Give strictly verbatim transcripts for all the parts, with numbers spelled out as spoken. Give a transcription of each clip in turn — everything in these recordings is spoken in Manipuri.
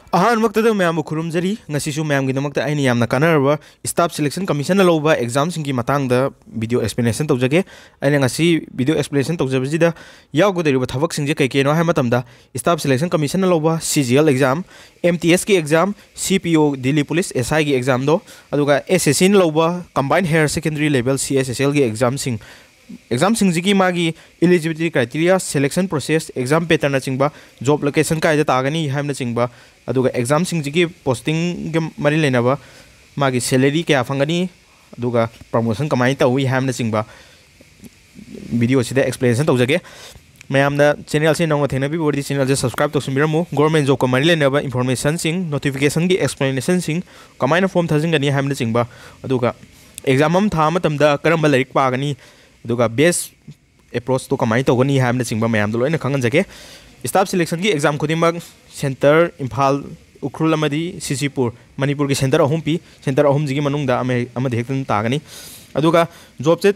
ꯑꯍꯥꯟꯕꯃꯛꯇꯗ ꯃꯌꯥꯝꯕꯨ ꯈꯨꯔꯨꯝꯖꯔꯤ꯫ ꯉꯁꯤꯁꯨ ꯃꯌꯥꯝꯒꯤꯗꯃꯛꯇ ꯑꯩꯅ ꯌꯥꯝꯅ ꯀꯥꯟꯅꯔꯕ staff selection commissionꯅ ꯂꯧꯕ examꯁꯤꯡꯒꯤ ꯃꯇꯥꯡꯗ video explanation ꯇꯧꯖꯒꯦ꯫ ꯑꯩꯅ ꯉꯁꯤ video explanation ꯇꯧꯖꯕꯁꯤꯗ ꯌꯥꯎꯒꯗꯧꯔꯤꯕ ꯊꯕꯛꯁꯤꯡꯁꯦ ꯀꯩ ꯀꯩꯅꯣ ꯍꯥꯏꯕ ꯃꯇꯝꯗ, staff selection commissionꯅ ꯂꯧꯕ C G L exam, M T Sꯀꯤ exam, C P O, Delhi Police S Iꯒꯤ examꯗꯣ, ꯑꯗꯨꯒ S S Cꯅ ꯂꯧꯕ combined higher secondary level C H S Lꯒꯤ examꯁꯤꯡ, examꯁꯤꯡꯁꯤꯒꯤ ꯃꯥꯒꯤ eligibility criteria, selection process, exam patternꯅꯆꯤꯡꯕ, job location ꯀꯥꯏꯗ ꯇꯥꯒꯅꯤ ꯍꯥꯏꯕꯅꯆꯤꯡꯕ, ꯑꯗꯨꯒ examꯁꯤꯡꯁꯤꯒꯤ postingꯒ ꯃꯔꯤ ꯂꯩꯅꯕ ꯃꯥꯒꯤ salary ꯀꯌꯥ ꯐꯪꯒꯅꯤ, ꯑꯗꯨꯒ promotion ꯀꯃꯥꯏꯅ ꯇꯧꯏ ꯍꯥꯏꯕꯅꯆꯤꯡꯕ videoꯁꯤꯗ explanation ꯇꯧꯖꯒꯦ꯫ ꯃꯌꯥꯝꯅ channelꯁꯦ ꯅꯧꯅ ꯊꯦꯡꯅꯕꯤꯕ ꯑꯣꯏꯔꯗꯤ channelꯁꯦ subscribe ꯇꯧꯁꯤꯟꯕꯤꯔꯝꯃꯨ꯫ Government jobꯀ ꯃꯔꯤ ꯂꯩꯅꯕ informationꯁꯤꯡ, notificationꯒꯤ explanationꯁꯤꯡ, ꯀꯃꯥꯏꯅ form ꯊꯥꯖꯤꯟꯒꯅꯤ ꯍꯥꯏꯕꯅꯆꯤꯡꯕ, ꯑꯗꯨꯒ exam ꯑꯃ ꯊꯥꯕ ꯃꯇꯝꯗ ꯀꯔꯝꯕ ꯂꯥꯏꯔꯤꯛ ꯄꯥꯒꯅꯤ, ꯑꯗꯨꯒ best approachꯇꯣ ꯀꯃꯥꯏꯅ ꯇꯧꯒꯅꯤ ꯍꯥꯏꯕꯅꯆꯤꯡꯕ ꯃꯌꯥꯝꯗꯣ ꯂꯣꯏꯅ ꯈꯪꯍꯟꯖꯒꯦ꯫ Staff selectionꯒꯤ exam ꯈꯨꯗꯤꯡꯃꯛ centre ꯏꯝꯐꯥꯜ, ꯎꯈ꯭ꯔꯨꯜ ꯑꯃꯗꯤ ꯁꯤꯁꯤꯄꯨꯔ, ꯃꯅꯤꯄꯨꯔꯒꯤ centre ꯑꯍꯨꯝ ꯄꯤ꯫ Centre ꯑꯍꯨꯝꯁꯤꯒꯤ ꯃꯅꯨꯡꯗ ꯑꯃ ꯍꯦꯛ-, ꯑꯃꯗ ꯍꯦꯛꯇ ꯑꯗꯨꯝ ꯇꯥꯒꯅꯤ꯫ ꯑꯗꯨꯒ jobꯁꯦ,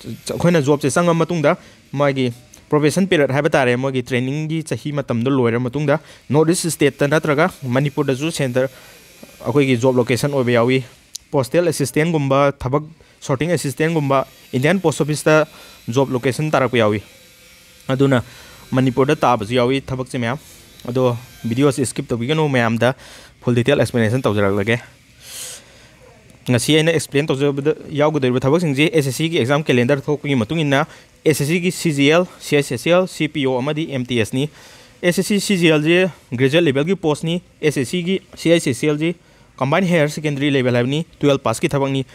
ꯑꯩꯈꯣꯏꯅ jobꯁꯦ ꯆꯪꯉ ꯃꯇꯨꯡꯗ ꯃꯥꯒꯤ probation period ꯍꯥꯏꯕ ꯇꯥꯔꯦ, ꯃꯣꯏꯒꯤ trainingꯒꯤ ꯆꯍꯤ ꯃꯇꯝꯗꯣ ꯂꯣꯏꯔ ꯃꯇꯨꯡꯗ North East stateꯇ ꯅꯠꯇ꯭ꯔꯒ ꯃꯅꯤꯄꯨꯔꯗꯁꯨ centre, ꯑꯩꯈꯣꯏꯒꯤ job location ꯑꯣꯏꯕ ꯌꯥꯎꯏ꯫ Postal assistantꯒꯨꯝꯕ ꯊꯕꯛ, sorting assistantꯒꯨꯝꯕ Indian Post Officeꯇ job location ꯇꯥꯔꯛꯄ ꯌꯥꯎꯏ꯫ ꯑꯗꯨꯅ ꯃꯅꯤꯄꯨꯔꯗ ꯇꯥꯕꯁꯨ ꯌꯥꯎꯏ ꯊꯕꯛꯁꯦ ꯃꯌꯥꯝ꯫ ꯑꯗꯣ videoꯁꯦ skip ꯇꯧꯕꯤꯒꯅꯨ, ꯃꯌꯥꯝꯗ full detail explanation ꯇꯧꯖꯔꯛꯂꯒꯦ꯫ ꯉꯁꯤ ꯑꯩꯅ explain ꯇꯧꯖꯕꯗ ꯌꯥꯎꯒꯗꯧꯔꯤꯕ ꯊꯕꯛꯁꯤꯡꯁꯤ S S Cꯒꯤ exam calendar ꯊꯣꯛꯄꯒꯤ ꯃꯇꯨꯡ ꯏꯟꯅ S S Cꯒꯤ C G L, C H S L, C P O ꯑꯃꯗꯤ M T Sꯅꯤ꯫ S S C C G Lꯁꯦ graduate levelꯒꯤ postꯅꯤ, S S Cꯒꯤ C H S Lꯁꯤ combined higher secondary level ꯍꯥꯏꯕꯅꯤ, twelve passꯀꯤ ꯊꯕꯛꯅꯤ꯫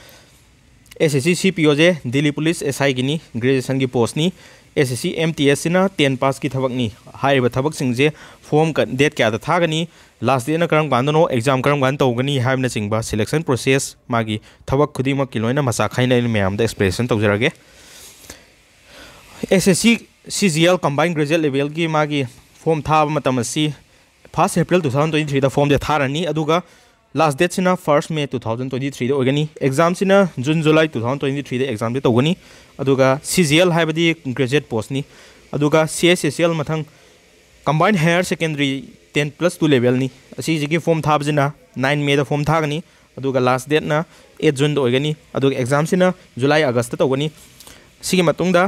S S C C P Oꯁꯦ Delhi Police S Iꯒꯤꯅꯤ, graduationꯒꯤ postꯅꯤ꯫ S S C M T Sꯁꯤꯅ ten passꯀꯤ ꯊꯕꯛꯅꯤ꯫ ꯍꯥꯏꯔꯤꯕ ꯊꯕꯛꯁꯤꯡꯁꯦ form ꯀ-, date ꯀꯌꯥꯗ ꯊꯥꯒꯅꯤ, last dateꯅ ꯀꯔꯝ ꯀꯥꯟꯗꯅꯣ, exam ꯀꯔꯝ ꯀꯥꯟꯗ ꯇꯧꯒꯅꯤ ꯍꯥꯏꯕꯅꯆꯤꯡꯕ, selection process, ꯃꯥꯒꯤ ꯊꯕꯛ ꯈꯨꯗꯤꯡꯃꯛꯀꯤ ꯂꯣꯏꯅ ꯃꯆꯥ ꯈꯥꯏꯅ ꯑꯩꯅ ꯃꯌꯥꯝꯗ explanation ꯇꯧꯖꯔꯒꯦ꯫ S S C C G L combined graduate levelꯒꯤ ꯃꯥꯒꯤ form ꯊꯥꯕ ꯃꯇꯝ ꯑꯁꯤ first April two thousand twenty threeꯗ formꯁꯦ ꯊꯥꯔꯅꯤ, ꯑꯗꯨꯒ last dateꯁꯤꯅ first May two thousand twenty threeꯗ ꯑꯣꯏꯒꯅꯤ꯫ Examꯁꯤꯅ June July two thousand twenty threeꯗ examꯁꯦ ꯇꯧꯒꯅꯤ꯫ ꯑꯗꯨꯒ C G L ꯍꯥꯏꯕꯗꯤ graduate postꯅꯤ꯫ ꯑꯗꯨꯒ C H S L ꯃꯊꯪ combined higher secondary ten plus two levelꯅꯤ꯫ ꯑꯁꯤꯁꯤꯒꯤ form ꯊꯥꯕꯁꯤꯅ nine Mayꯗ form ꯊꯥꯒꯅꯤ, ꯑꯗꯨꯒ last dateꯅ eight Juneꯗ ꯑꯣꯏꯒꯅꯤ, ꯑꯗꯨꯒ examꯁꯤꯅ July Augustꯇ ꯇꯧꯒꯅꯤ꯫ ꯁꯤꯒꯤ ꯃꯇꯨꯡꯗ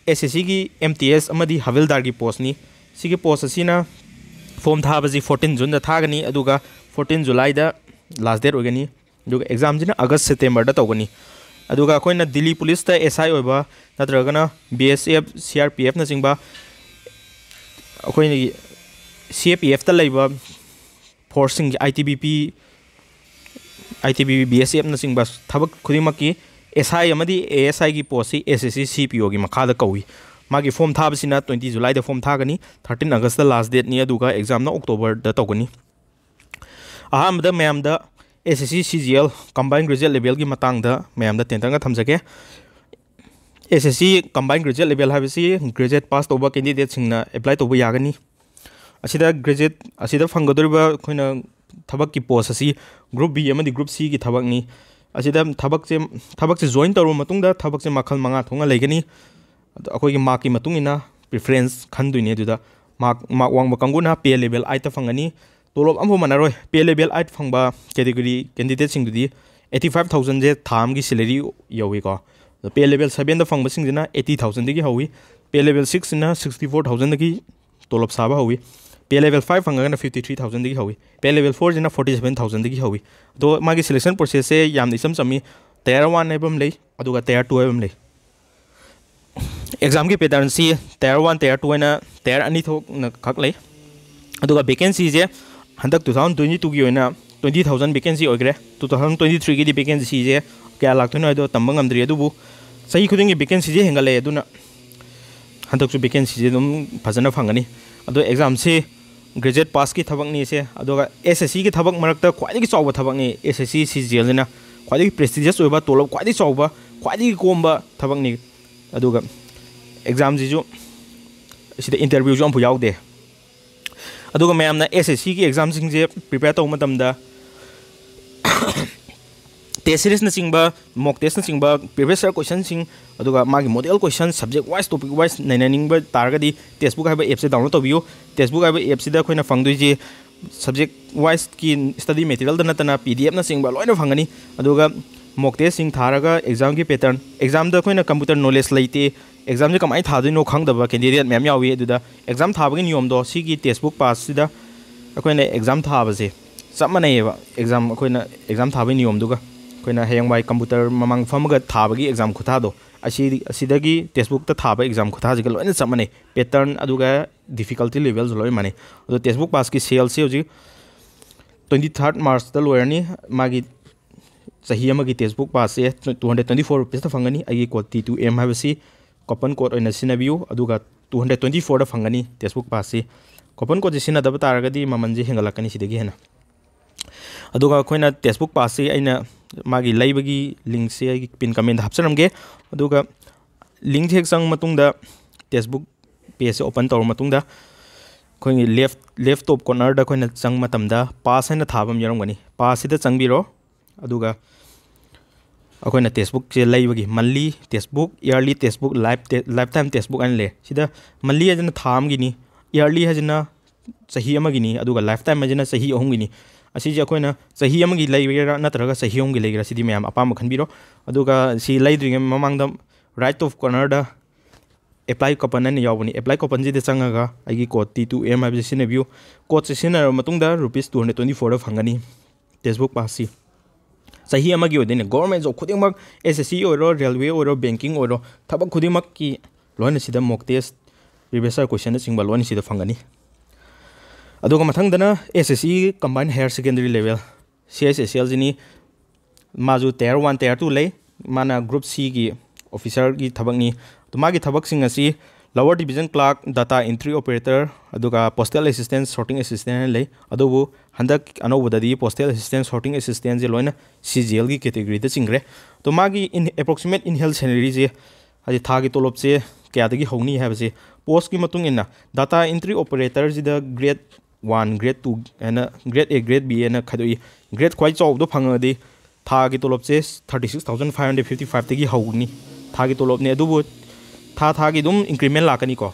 S S Cꯒꯤ M T S ꯑꯃꯗꯤ ꯍꯕꯤꯜꯗꯥꯔꯒꯤ postꯅꯤ꯫ ꯁꯤꯒꯤ post ꯑꯁꯤꯅ form ꯊꯥꯕꯁꯤ fourteen Juneꯗ ꯊꯥꯒꯅꯤ, ꯑꯗꯨꯒ fourteen Julyꯗ last date ꯑꯣꯏꯒꯅꯤ꯫ ꯑꯗꯨꯒ examꯁꯤꯅ August Septemberꯗ ꯇꯧꯒꯅꯤ꯫ ꯑꯗꯨꯒ ꯑꯩꯈꯣꯏꯅ ꯗꯤꯜꯂꯤ ꯄꯨꯂꯤꯁꯇ S I ꯑꯣꯏꯕ ꯅꯠꯇ꯭ꯔꯒꯅ B S F, C R P Fꯅꯆꯤꯡꯕ ꯑꯩꯈꯣꯏꯒꯤ C A P Fꯇ ꯂꯩꯕ forceꯁꯤꯡ, I T B P, I T B P, B S Fꯅꯆꯤꯡꯕ ꯊꯕꯛ ꯈꯨꯗꯤꯡꯃꯛꯀꯤ S I ꯑꯃꯗꯤ A S Iꯒꯤ postꯁꯤ S S C C P Oꯒꯤ ꯃꯈꯥꯗ ꯀꯧꯏ꯫ ꯃꯥꯒꯤ form ꯊꯥꯕꯁꯤꯅ twenty Julyꯗ form ꯊꯥꯒꯅꯤ, thirteen Augustꯇ last dateꯅꯤ, ꯑꯗꯨꯒ examꯅ Octoberꯗ ꯇꯧꯒꯅꯤ꯫ ꯑꯍꯥꯟꯕꯗ ꯃꯌꯥꯝꯗ S S C C G L combined graduate levelꯒꯤ ꯃꯇꯥꯡꯗ ꯃꯌꯥꯝꯗ ꯇꯦꯟꯇꯛꯅ ꯊꯝꯖꯒꯦ꯫ S S C combined graduate level ꯍꯥꯏꯕꯁꯤ graduate pass ꯇꯧꯕ candidateꯁꯤꯡꯅ apply ꯇꯧꯕ ꯌꯥꯒꯅꯤ꯫ ꯑꯁꯤꯗ graduate, ꯑꯁꯤꯗ ꯐꯪꯒꯗꯧꯔꯤꯕ ꯑꯩꯈꯣꯏꯅ ꯊꯕꯛꯀꯤ post ꯑꯁꯤ group B ꯑꯃꯗꯤ group Cꯒꯤ ꯊꯕꯛꯅꯤ꯫ ꯑꯁꯤꯗ ꯊꯕꯛꯁꯦ, ꯊꯕꯛꯁꯦ join ꯇꯧꯔꯕ ꯃꯇꯨꯡꯗ ꯊꯕꯛꯁꯦ ꯃꯈꯜ ꯃꯉꯥ ꯊꯣꯛꯅ ꯂꯩꯒꯅꯤ꯫ ꯑꯗꯣ ꯑꯩꯈꯣꯏꯒꯤ markꯀꯤ ꯃꯇꯨꯡ ꯏꯟꯅ preference ꯈꯟꯗꯣꯏꯅꯤ꯫ ꯑꯗꯨꯗ mark, mark ꯋꯥꯡꯕ ꯀꯥꯡꯕꯨꯅ pay level eightꯇ ꯐꯪꯒꯅꯤ꯫ ꯇꯣꯂꯣꯞ ꯑꯃꯐꯥꯎ ꯃꯥꯟꯅꯔꯣꯏ꯫ Pay level eight ꯐꯪꯕ category candidateꯁꯤꯡꯗꯨꯗꯤ eighty five thousandꯁꯦ ꯊꯥ ꯑꯃꯒꯤ salary ꯌꯧꯏꯀꯣ꯫ ꯑꯗꯣ pay level sevenꯗ ꯐꯪꯕꯁꯤꯡꯁꯤꯅ eighty thousandꯗꯒꯤ ꯍꯧꯏ꯫ Pay level sixꯁꯤꯅ sixty four thousandꯗꯒꯤ ꯇꯣꯂꯣꯞ ꯁꯥꯕ ꯍꯧꯏ꯫ Pay level five ꯐꯪꯉꯒꯅ fifty three thousandꯗꯒꯤ ꯍꯧꯏ꯫ Pay level fourꯁꯤꯅ forty seven thousandꯗꯒꯤ ꯍꯧꯏ꯫ ꯑꯗꯣ ꯃꯥꯒꯤ selection processꯁꯦ ꯌꯥꯝꯅ ꯏꯆꯝ ꯆꯝꯃꯤ꯫ Tier one ꯍꯥꯏꯕ ꯑꯃ ꯂꯩ, ꯑꯗꯨꯒ Tier two ꯍꯥꯏꯕ ꯑꯃ ꯂꯩ꯫ Examꯒꯤ patternꯁꯤ Tier one, Tier two ꯍꯥꯏꯅ tier ꯑꯅꯤ ꯊꯣꯛꯅ ꯈꯛ ꯂꯩ꯫ ꯑꯗꯨꯒ vacancyꯁꯦ ꯍꯟꯗꯛ two thousand twenty twoꯒꯤ ꯑꯣꯏꯅ twenty thousand vacancy ꯑꯣꯏꯈ꯭ꯔꯦ꯫ Two thousand twenty threeꯒꯤꯗꯤ vacancyꯁꯦ ꯀꯌꯥ ꯂꯥꯛꯇꯣꯏꯅꯣ ꯍꯥꯏꯗꯣ ꯇꯝꯕ ꯉꯝꯗ꯭ꯔꯤ, ꯑꯗꯨꯕꯨ ꯆꯍꯤ ꯈꯨꯗꯤꯡꯒꯤ vacancyꯁꯦ ꯍꯦꯟꯒꯠꯂꯛꯑꯦ꯫ ꯑꯗꯨꯅ ꯍꯟꯗꯛꯁꯨ vacancyꯁꯦ ꯑꯗꯨꯝ ꯐꯖꯅ ꯐꯪꯒꯅꯤ꯫ ꯑꯗꯣ examꯁꯤ graduate passꯀꯤ ꯊꯕꯛꯅꯤ ꯁꯦ, ꯑꯗꯨꯒ S S Cꯒꯤ ꯊꯕꯛ ꯃꯔꯛꯇ ꯈ꯭ꯋꯥꯏꯗꯒꯤ ꯆꯥꯎꯕ ꯊꯕꯛꯅꯤ꯫ S S C CGLꯁꯤꯅ ꯈ꯭ꯋꯥꯏꯗꯒꯤ prestigious ꯑꯣꯏꯕ, ꯇꯣꯂꯣꯞ ꯈ꯭ꯋꯥꯏꯗꯒꯤ ꯆꯥꯎꯕ, ꯈ꯭ꯋꯥꯏꯗꯒꯤ ꯀꯣꯝꯕ ꯊꯕꯛꯅꯤ꯫ ꯑꯗꯨꯒ examꯁꯤꯁꯨ ꯁꯤꯗ interviewꯁꯨ ꯑꯃꯐꯥꯎ ꯌꯥꯎꯗꯦ꯫ ꯑꯗꯨꯒ ꯃꯌꯥꯝꯅ S S Cꯒꯤ examꯁꯤꯡꯁꯦ prepare ꯇꯧꯕ ꯃꯇꯝꯗ ꯇꯦꯁ ꯁꯤꯔꯤꯁꯅꯆꯤꯡꯕ, ꯃꯣꯛ ꯇꯦꯁꯅꯆꯤꯡꯕ, ꯄ꯭ꯔꯤꯚꯤꯌꯁ ꯏꯌꯔ ꯀꯣꯏꯁꯟꯁꯤꯡ, ꯑꯗꯨꯒ ꯃꯥꯒꯤ ꯃꯣꯗꯦꯜ ꯀꯣꯏꯁꯟ ꯁꯕꯖꯦꯛ ꯋꯥꯏꯁ, ꯇꯣꯄꯤꯛ ꯋꯥꯏꯁ ꯅꯩꯅꯅꯤꯡꯕ ꯇꯥꯔꯒꯗꯤ ꯇꯦꯛꯁꯕꯨꯛ ꯍꯥꯏꯕ ꯑꯦꯞꯁꯦ ꯗꯥꯎꯟꯂꯣꯗ ꯇꯧꯕꯤꯌꯨ꯫ ꯇꯦꯛꯁꯕꯨꯛ ꯍꯥꯏꯕ ꯑꯦꯞꯁꯤꯗ ꯑꯩꯈꯣꯏꯅ ꯐꯪꯗꯣꯏꯁꯦ ꯁꯕꯖꯦꯛ ꯋꯥꯏꯁꯀꯤ ꯁ꯭ꯇꯗꯤ ꯃꯦꯇꯤꯔꯤꯌꯦꯜꯗ ꯅꯠꯇꯅ ꯄꯤ ꯗꯤ ꯑꯦꯐꯅꯆꯤꯡꯕ ꯂꯣꯏꯅ ꯐꯪꯒꯅꯤ꯫ ꯑꯗꯨꯒ ꯃꯣꯛ ꯇꯦꯁꯁꯤꯡ ꯊꯥꯔꯒ ꯑꯦꯛꯖꯥꯝꯒꯤ ꯄꯦꯇꯔꯟ, ꯑꯦꯛꯖꯥꯝꯗ ꯑꯩꯈꯣꯏꯅ ꯀꯝꯄ꯭ꯌꯨꯇꯔ ꯅꯣꯂꯦꯖ ꯂꯩꯇꯦ, ꯑꯦꯛꯖꯥꯝꯁꯦ ꯀꯃꯥꯏꯅ ꯊꯥꯗꯣꯏꯅꯣ ꯈꯪꯗꯕ ꯀꯦꯟꯗꯤꯗꯦꯠ ꯃꯌꯥꯝ ꯌꯥꯎꯏ꯫ ꯑꯗꯨꯗ ꯑꯦꯛꯖꯥꯝ ꯊꯥꯕꯒꯤ ꯅꯤꯌꯣꯝꯗꯣ ꯁꯤꯒꯤ ꯇꯦꯛꯁꯕꯨꯛ ꯄꯥꯁꯁꯤꯗ ꯑꯩꯈꯣꯏꯅ ꯑꯦꯛꯖꯥꯝ ꯊꯥꯕꯁꯦ ꯆꯞ ꯃꯥꯟꯅꯩꯌꯦꯕ꯫ ꯑꯦꯛꯖꯥꯝ, ꯑꯩꯈꯣꯏꯅ ꯑꯦꯛꯖꯥꯝ ꯊꯥꯕꯒꯤ ꯅꯤꯌꯣꯝꯗꯨꯒ ꯑꯩꯈꯣꯏꯅ ꯍꯌꯦꯡꯋꯥꯏ ꯀꯝꯄ꯭ꯌꯨꯇꯔ ꯃꯃꯥꯡ ꯐꯝꯃꯒ ꯊꯥꯕꯒꯤ ꯑꯦꯛꯖꯥꯝ ꯈꯨꯊꯥꯗꯣ, ꯑꯁꯤ, ꯑꯁꯤꯗꯒꯤ ꯇꯦꯛꯁꯕꯨꯛꯇ ꯊꯥꯕ ꯑꯦꯛꯖꯥꯝ ꯈꯨꯊꯥꯁꯤꯒ ꯂꯣꯏꯅ ꯆꯞ ꯃꯥꯟꯅꯩ꯫ ꯄꯦꯇꯔꯟ ꯑꯗꯨꯒ ꯗꯤꯐꯤꯀꯜꯇꯤ ꯂꯦꯚꯦꯜꯁꯨ ꯂꯣꯏ ꯃꯥꯟꯅꯩ꯫ ꯑꯗꯣ ꯇꯦꯛꯁꯕꯨꯛ ꯄꯥꯁꯀꯤ ꯁꯦꯜꯁꯦ ꯍꯧꯖꯤꯛ ꯇ꯭ꯋꯦꯟꯇꯤ ꯊꯥꯔꯠ ꯃꯥꯔꯆꯇ ꯂꯣꯏꯔꯅꯤ꯫ ꯃꯥꯒꯤ ꯆꯍꯤ ꯑꯃꯒꯤ ꯇꯦꯛꯁꯕꯨꯛ ꯄꯥꯁꯁꯦ ꯇꯨ ꯍꯟꯗ꯭ꯔꯦꯠ ꯇ꯭ꯋꯦꯟꯇꯤ ꯐꯣꯔ ꯔꯨꯄꯤꯁꯇ ꯐꯪꯒꯅꯤ꯫ ꯑꯩꯒꯤ ꯀꯣꯗ ꯇꯤ ꯇꯨ ꯑꯦꯝ ꯍꯥꯏꯕꯁꯤ ꯀꯣꯄꯟ ꯀꯣꯗ ꯑꯣꯏꯅ ꯁꯤꯖꯤꯟꯅꯕꯤꯌꯨ, ꯑꯗꯨꯒ ꯇꯨ ꯍꯟꯗ꯭ꯔꯦꯠ ꯇ꯭ꯋꯦꯟꯇꯤ ꯐꯣꯔꯗ ꯐꯪꯒꯅꯤ ꯇꯦꯛꯁꯕꯨꯛ ꯄꯥꯁꯁꯤ꯫ ꯀꯣꯄꯟ ꯀꯣꯗꯁꯤ ꯁꯤꯖꯤꯟꯅꯗꯕ ꯇꯥꯔꯒꯗꯤ ꯃꯃꯜꯁꯦ ꯍꯦꯟꯒꯠꯂꯛꯀꯅꯤ ꯁꯤꯗꯒꯤ ꯍꯦꯟꯅ꯫ ꯑꯗꯨꯒ ꯑꯩꯈꯣꯏꯅ ꯇꯦꯛꯁꯕꯨꯛ ꯄꯥꯁꯁꯤ ꯑꯩꯅ ꯃꯥꯒꯤ ꯂꯩꯕꯒꯤ ꯂꯤꯡꯁꯦ ꯑꯩꯒꯤ ꯄꯤꯟ ꯀꯃꯦꯟꯗ ꯍꯥꯞꯆꯔꯝꯒꯦ꯫ ꯑꯗꯨꯒ ꯂꯤꯡꯁꯦ ꯍꯦꯛ ꯆꯪꯉ ꯃꯇꯨꯡꯗ ꯇꯦꯛꯁꯕꯨꯛ ꯄꯦꯖꯁꯦ ꯑꯣꯄꯟ ꯇꯧꯔ ꯃꯇꯨꯡꯗ ꯑꯩꯈꯣꯏꯒꯤ ꯂꯦꯐ, ꯂꯦꯐ ꯇꯣꯞ ꯀꯣꯔꯅꯔꯗ ꯑꯩꯈꯣꯏꯅ ꯆꯪꯕ ꯃꯇꯝꯗ ꯄꯥꯁ ꯍꯥꯏꯅ ꯊꯥꯕ ꯑꯃ ꯌꯥꯎꯔꯝꯒꯅꯤ꯫ ꯄꯥꯁꯁꯤꯗ ꯆꯪꯕꯤꯔꯣ꯫ ꯑꯗꯨꯒ ꯑꯩꯈꯣꯏꯅ ꯇꯦꯛꯁꯕꯨꯛꯁꯦ ꯂꯩꯕꯒꯤ monthly textbook, yearly textbook, life ꯇꯦ-, ꯂꯥꯏꯐ ꯇꯥꯏꯝ ꯇꯦꯛꯁꯕꯨꯛ ꯍꯥꯏꯅ ꯂꯩ꯫ ꯁꯤꯗ ꯃꯟꯂꯤ ꯍꯥꯏꯁꯤꯅ ꯊꯥ ꯑꯃꯒꯤꯅꯤ, ꯏꯌꯔꯂꯤ ꯍꯥꯏꯁꯤꯅ ꯆꯍꯤ ꯑꯃꯒꯤꯅꯤ, ꯑꯗꯨꯒ ꯂꯥꯏꯐ ꯇꯥꯏꯝ ꯍꯥꯏꯁꯤꯅ ꯆꯍꯤ ꯑꯍꯨꯝꯒꯤꯅꯤ꯫ ꯑꯁꯤꯁꯦ ꯑꯩꯈꯣꯏꯅ ꯆꯍꯤ ꯑꯃꯒꯤ ꯂꯩꯒꯦꯔꯥ ꯅꯠꯇ꯭ꯔꯒ ꯆꯍꯤ ꯑꯍꯨꯝꯒꯤ ꯂꯩꯒꯦꯔꯥ, ꯁꯤꯗꯤ ꯃꯌꯥꯝ ꯑꯄꯥꯝꯕ ꯈꯟꯕꯤꯔꯣ꯫ ꯑꯗꯨꯒ ꯁꯤ ꯂꯩꯗ꯭ꯔꯤꯉꯩ ꯃꯃꯥꯡꯗ ꯔꯥꯏꯠ ꯇꯣꯞ ꯀꯣꯔꯅꯔꯗ ꯑꯦꯄ꯭ꯂꯥꯏ ꯀꯣꯄꯟ ꯍꯥꯏꯅ ꯌꯥꯎꯕꯅꯤ꯫ ꯑꯦꯄ꯭ꯂꯥꯏ ꯀꯣꯄꯟꯁꯤꯗ ꯆꯪꯉꯒ ꯑꯩꯒꯤ ꯀꯣꯗ ꯇꯤ ꯇꯨ ꯑꯦꯝ ꯍꯥꯏꯕꯁꯤ ꯁꯤꯖꯤꯟꯅꯕꯤꯌꯨ꯫ ꯀꯣꯗꯁꯦ ꯁꯤꯖꯤꯟꯅꯔꯕ ꯃꯇꯨꯡꯗ ꯔꯨꯄꯤꯁ ꯇꯨ ꯍꯟꯗ꯭ꯔꯦꯠ ꯇ꯭ꯋꯦꯟꯇꯤ ꯐꯣꯔꯗ ꯐꯪꯒꯅꯤ ꯇꯦꯛꯁꯕꯨꯛ ꯄꯥꯁꯁꯤ꯫ ꯆꯍꯤ ꯑꯃꯒꯤ ꯑꯣꯏꯗꯣꯏꯅꯦ꯫ ꯒꯣꯔꯃꯦꯟ ꯖꯣꯕ ꯈꯨꯗꯤꯡꯃꯛ, ꯑꯦꯁ ꯑꯦꯁ ꯁꯤ ꯑꯣꯏꯔꯣ, ꯔꯦꯜꯋꯦ ꯑꯣꯏꯔꯣ, ꯕꯦꯡꯀꯤꯡ ꯑꯣꯏꯔꯣ, ꯊꯕꯛ ꯈꯨꯗꯤꯡꯃꯛꯀꯤ ꯂꯣꯏꯅ ꯁꯤꯗ ꯃꯣꯛ ꯇꯦꯁ, ꯄ꯭ꯔꯤꯚꯤꯌꯁ ꯏꯌꯔ ꯀꯣꯏꯁꯟꯅꯆꯤꯡꯕ ꯂꯣꯏꯅ ꯁꯤꯗ ꯐꯪꯒꯅꯤ꯫ ꯑꯗꯨꯒ ꯃꯊꯪꯗꯅ S S C combined higher secondary level, C H S ꯑꯦꯜꯁꯤꯅꯤ꯫ ꯃꯥꯁꯨ ꯇꯥꯌꯔ ꯋꯥꯟ, ꯇꯥꯌꯔ ꯇꯨ ꯂꯩ꯫ ꯃꯥꯅ ꯒ꯭ꯔꯨꯞ ꯁꯤꯒꯤ ꯑꯣꯐꯤꯁꯔꯒꯤ ꯊꯕꯛꯅꯤ꯫ ꯑꯗꯣ ꯃꯥꯒꯤ ꯊꯕꯛꯁꯤꯡ ꯑꯁꯤ lower division clerk, data entry operator, ꯑꯗꯨꯒ postal assistant, sorting assistant ꯍꯥꯏꯅ ꯂꯩ꯫ ꯑꯗꯨꯕꯨ ꯍꯟꯗꯛ ꯑꯅꯧꯕꯗꯗꯤ postal assistant, sorting assistantꯁꯦ ꯂꯣꯏꯅ ꯁꯤ ꯖꯤ ꯑꯦꯜꯒꯤ ꯀꯦꯇꯦꯒꯣꯔꯤꯗ ꯆꯤꯡꯈ꯭ꯔꯦ꯫ ꯑꯗꯣ ꯃꯥꯒꯤ in, approximate annual salaryꯁꯦ, ꯍꯥꯏꯗꯤ ꯊꯥꯒꯤ ꯇꯣꯂꯣꯞꯁꯦ ꯀꯌꯥꯗꯒꯤ ꯍꯧꯅꯤ ꯍꯥꯏꯕꯁꯦ ꯄꯣꯁꯀꯤ ꯃꯇꯨꯡ ꯏꯟꯅ, data entry operatorꯁꯤꯗ grade one, grade two ꯍꯥꯏꯅ, grade A, grade B ꯍꯥꯏꯅ ꯈꯥꯏꯗꯣꯛꯏ꯫ Grade ꯈ꯭ꯋꯥꯏ ꯆꯥꯎꯕꯗꯣ ꯐꯪꯉꯒꯗꯤ ꯊꯥꯒꯤ ꯇꯣꯂꯣꯞꯁꯦ thirty six thousand five hundred fifty ꯐꯥꯏꯚꯇꯒꯤ ꯍꯧꯒꯅꯤ꯫ ꯊꯥꯒꯤ ꯇꯣꯂꯣꯞꯅꯦ, ꯑꯗꯨꯕꯨ ꯊꯥ ꯊꯥꯒꯤ ꯑꯗꯨꯝ ꯏꯟꯀ꯭ꯔꯤꯃꯦꯟ ꯂꯥꯛꯀꯅꯤꯀꯣ,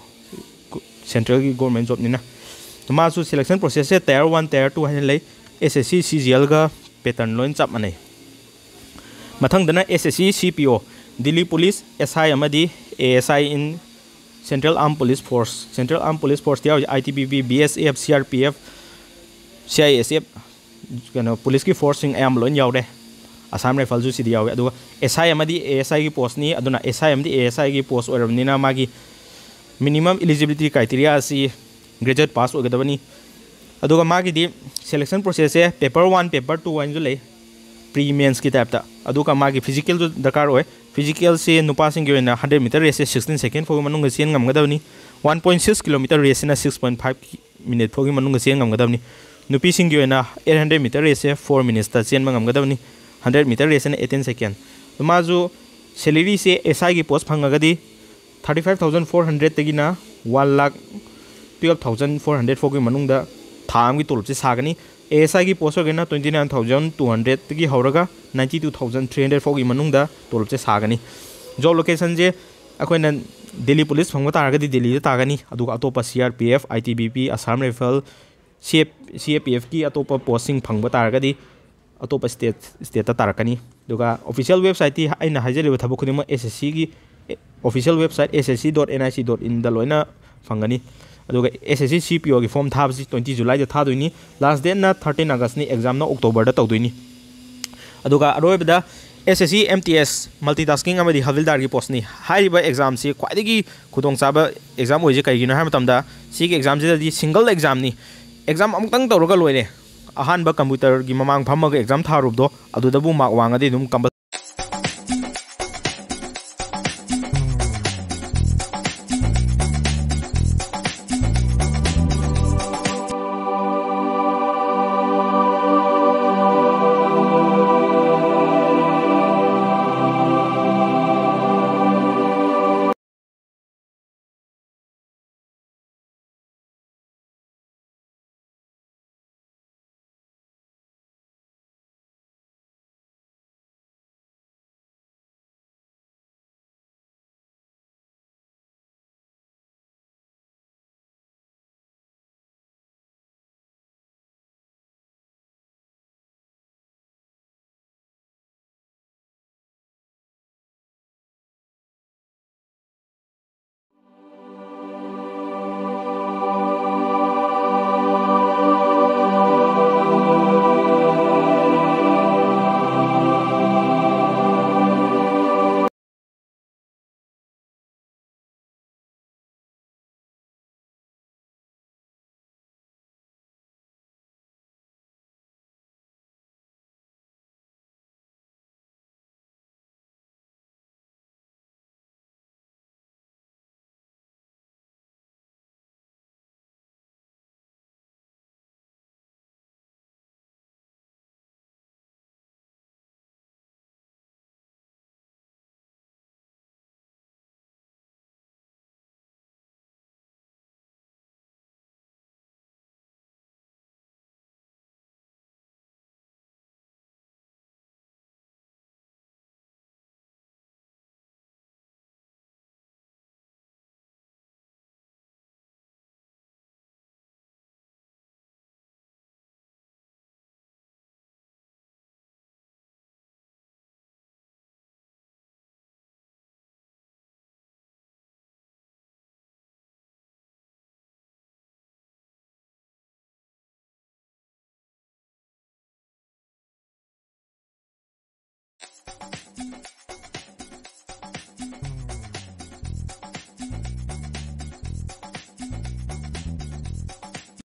ꯁꯦꯟꯇ꯭ꯔꯦꯜꯒꯤ ꯒꯣꯔꯃꯦꯟ ꯖꯣꯕꯅꯤꯅ꯫ ꯃꯥꯁꯨ ꯁꯦꯂꯦꯛꯁꯟ ꯄ꯭ꯔꯣꯁꯦꯁꯁꯦ ꯇꯥꯌꯔ ꯋꯥꯟ, ꯇꯥꯌꯔ ꯇꯨ ꯍꯥꯏꯅ ꯂꯩ꯫ ꯑꯦꯁ ꯑꯦꯁ ꯁꯤ, ꯁꯤ ꯖꯤ ꯑꯦꯜꯒ ꯄꯦꯇꯔꯟ ꯂꯣꯏꯅ ꯆꯞ ꯃꯥꯟꯅꯩ꯫ ꯃꯊꯪꯗꯅ ꯑꯦꯁ ꯑꯦꯁ ꯁꯤ, ꯁꯤ ꯄꯤ ꯑꯣ, ꯗꯤꯜꯂꯤ ꯄꯨꯂꯤꯁ, ꯑꯦꯁ ꯑꯥꯏ ꯑꯃꯗꯤ A S I in Central Armed Police Force, Central Armed Police Force ꯇ ꯌꯥꯎꯔꯤꯁꯦ I T B P, B S F, C R P F, C I S F, ꯀꯩꯅꯣ, ꯄꯨꯂꯤꯁꯀꯤ ꯐꯣꯔꯁꯁꯤꯡ ꯑꯌꯥꯝꯕ ꯂꯣꯏꯅ ꯌꯥꯎꯔꯦ꯫ ꯑꯁꯥꯝ ꯔꯥꯏꯐꯜꯁꯨ ꯁꯤꯗꯤ ꯌꯥꯎꯋꯦ꯫ ꯑꯗꯨꯒ ꯑꯦꯁ ꯑꯥꯏ ꯑꯃꯗꯤ ꯑꯦ ꯑꯦꯁ ꯑꯥꯏꯒꯤ ꯄꯣꯁꯅꯤ, ꯑꯗꯨꯅ ꯑꯦꯁ ꯑꯥꯏ ꯑꯃꯗꯤ ꯑꯦ ꯑꯦꯁ ꯑꯥꯏꯒꯤ ꯄꯣꯁ ꯑꯣꯏꯔꯕꯅꯤꯅ ꯃꯥꯒꯤ minimum eligibility criteria ꯑꯁꯤ graduate pass ꯑꯣꯏꯒꯗꯕꯅꯤ꯫ ꯑꯗꯨꯒ ꯃꯥꯒꯤꯗꯤ ꯁꯦꯂꯦꯛꯁꯟ ꯄ꯭ꯔꯣꯁꯦꯁꯁꯦ ꯄꯦꯄꯔ ꯋꯥꯟ, ꯄꯦꯄꯔ ꯇꯨ ꯍꯥꯏꯅꯁꯨ ꯂꯩ, ꯄ꯭ꯔꯤ ꯃꯦꯟꯁꯀꯤ ꯇꯥꯏꯞꯇ꯫ ꯑꯗꯨꯒ ꯃꯥꯒꯤ ꯐꯤꯖꯤꯀꯦꯜꯁꯨ ꯗꯔꯀꯥꯔ ꯑꯣꯏ꯫ ꯐꯤꯖꯤꯀꯦꯜꯁꯦ ꯅꯨꯄꯥꯁꯤꯡꯒꯤ ꯑꯣꯏꯅ ꯍꯟꯗ꯭ꯔꯦꯠ ꯃꯤꯇꯔ ꯔꯦꯁꯁꯦ ꯁꯤꯛꯁꯇꯤꯟ ꯁꯦꯀꯦꯟ ꯐꯥꯎꯒꯤ ꯃꯅꯨꯡꯗ ꯆꯦꯟ ꯉꯝꯒꯗꯕꯅꯤ꯫ ꯋꯥꯟ ꯄꯣꯏꯟ ꯁꯤꯛꯁ ꯀꯤꯂꯣꯃꯤꯇꯔ ꯔꯦꯁꯁꯤꯅ ꯁꯤꯛꯁ ꯄꯣꯏꯟ ꯐꯥꯏꯚ ꯃꯤꯅꯤꯠ ꯐꯥꯎꯒꯤ ꯃꯅꯨꯡꯗ ꯆꯦꯟ ꯉꯝꯒꯗꯕꯅꯤ꯫ ꯅꯨꯄꯤꯁꯤꯡꯒꯤ ꯑꯣꯏꯅ ꯑꯩꯠ ꯍꯟꯗ꯭ꯔꯦꯠ ꯃꯤꯇꯔ ꯔꯦꯁꯁꯦ ꯐꯣꯔ ꯃꯤꯅꯤꯠꯁꯇ ꯆꯦꯟꯕ ꯉꯝꯒꯗꯕꯅꯤ꯫ ꯍꯟꯗ꯭ꯔꯦꯠ ꯃꯤꯇꯔ ꯔꯦꯁꯁꯤꯅ ꯑꯩꯠꯇꯤꯟ ꯁꯦꯀꯦꯟ꯫ ꯃꯥꯁꯨ ꯁꯦꯂꯔꯤꯁꯦ ꯑꯦꯁ ꯑꯥꯏꯒꯤ ꯄꯣꯁ ꯐꯪꯉꯒꯗꯤ ꯊꯥꯔꯇꯤ ꯐꯥꯏꯚ ꯊꯥꯎꯖꯟ ꯐꯣꯔ ꯍꯟꯗ꯭ꯔꯦꯠꯇꯒꯤꯅ one lakh twelve thousand four hundred ꯐꯥꯎꯒꯤ ꯃꯅꯨꯡꯗ ꯊꯥ ꯑꯃꯒꯤ ꯇꯣꯂꯣꯞꯁꯦ ꯁꯥꯒꯅꯤ꯫ ꯑꯦ ꯑꯦꯁ ꯑꯥꯏꯒꯤ ꯄꯣꯁ ꯑꯣꯏꯔꯒꯅ ꯇ꯭ꯋꯦꯟꯇꯤ ꯅꯥꯏꯟ ꯊꯥꯎꯖꯟ ꯇꯨ ꯍꯟꯗ꯭ꯔꯦꯠꯇꯒꯤ ꯍꯧꯔꯒ ninety two thousand three hundred ꯐꯥꯎꯒꯤ ꯃꯅꯨꯡꯗ ꯇꯣꯂꯣꯞꯁꯦ ꯁꯥꯒꯅꯤ꯫ ꯖꯣꯕ ꯂꯣꯀꯦꯁꯟꯁꯦ ꯑꯩꯈꯣꯏꯅ ꯗꯤꯜꯂꯤ ꯄꯨꯂꯤꯁ ꯐꯪꯕ ꯇꯥꯔꯒꯗꯤ ꯗꯤꯜꯂꯤꯗ ꯇꯥꯒꯅꯤ, ꯑꯗꯨꯒ ꯑꯇꯣꯞꯄ C R P F, I T B P, Assam rifle, C F, C A ꯄꯤ ꯑꯦꯐꯀꯤ ꯑꯇꯣꯞꯄ ꯄꯣꯁꯁꯤꯡ ꯐꯪꯕ ꯇꯥꯔꯒꯗꯤ ꯑꯇꯣꯞꯄ ꯁ꯭ꯇꯦꯠ, ꯁ꯭ꯇꯦꯠꯇ ꯇꯥꯔꯛꯀꯅꯤ꯫ ꯑꯗꯨꯒ ꯑꯣꯐꯤꯁꯤꯌꯦꯜ ꯋꯦꯕꯁꯥꯏꯠꯇꯤ ꯑꯩꯅ ꯍꯥꯏꯖꯔꯤꯕ ꯊꯕꯛ ꯈꯨꯗꯤꯡꯃꯛ ꯑꯦꯁ ꯑꯦꯁ ꯁꯤꯒꯤ ꯑꯣꯐꯤꯁꯤꯌꯦꯜ ꯋꯦꯕꯁꯥꯏꯠ ꯑꯦꯁ ꯑꯦꯁ ꯁꯤ dot and I C dot ꯏꯟꯗ ꯂꯣꯏꯅ ꯐꯪꯒꯅꯤ꯫ ꯑꯗꯨꯒ ꯑꯦꯁ ꯑꯦꯁ ꯁꯤ ꯁꯤ ꯄꯤ ꯑꯣꯒꯤ ꯐꯣꯝ ꯊꯥꯕꯁꯤ ꯇ꯭ꯋꯦꯟꯇꯤ ꯖꯨꯂꯥꯏꯗ ꯊꯥꯗꯣꯏꯅꯤ꯫ ꯂꯥꯁ ꯗꯦꯠꯅ ꯊꯥꯔꯇꯤꯟ ꯑꯥꯒꯁꯅꯤ, ꯑꯦꯛꯖꯥꯝꯅ ꯑꯣꯛꯇꯣꯕꯔꯗ ꯇꯧꯗꯣꯏꯅꯤ꯫ ꯑꯗꯨꯒ ꯑꯔꯣꯏꯕꯗ ꯑꯦꯁ ꯑꯦꯁ ꯁꯤ ꯑꯦꯝ ꯇꯤ ꯑꯦꯁ ꯃꯜꯇꯤ ꯇꯥꯁꯀꯤꯡ ꯑꯃꯗꯤ ꯍꯕꯤꯜꯗꯥꯔꯒꯤ ꯄꯣꯁꯅꯤ꯫ ꯍꯥꯏꯔꯤꯕ ꯑꯦꯛꯖꯥꯝꯁꯤ ꯈ꯭ꯋꯥꯏꯗꯒꯤ ꯈꯨꯗꯣꯡꯆꯥꯕ ꯑꯦꯛꯖꯥꯝ ꯑꯣꯏꯔꯤꯁꯦ ꯀꯩꯒꯤꯅꯣ ꯍꯥꯏꯕ ꯃꯇꯝꯗ, ꯁꯤꯒꯤ ꯑꯦꯛꯖꯥꯝꯁꯤꯗꯗꯤ ꯁꯤꯡꯒꯜ ꯑꯦꯛꯖꯥꯝꯅꯤ꯫ ꯑꯦꯛꯖꯥꯝ ꯑꯃꯨꯛꯇꯪ ꯇꯧꯔꯒ ꯂꯣꯏꯔꯦ꯫ ꯑꯍꯥꯟꯕ ꯀꯝꯄ꯭ꯌꯨꯇꯔꯒꯤ ꯃꯃꯥꯡ ꯐꯝꯃꯒ ꯑꯦꯛꯖꯥꯝ ꯊꯥꯔꯨꯕꯗꯣ, ꯑꯗꯨꯗꯕꯨ ꯃꯥꯔꯛ ꯋꯥꯡꯉꯗꯤ ꯑꯗꯨꯝ ꯀꯝꯄꯜ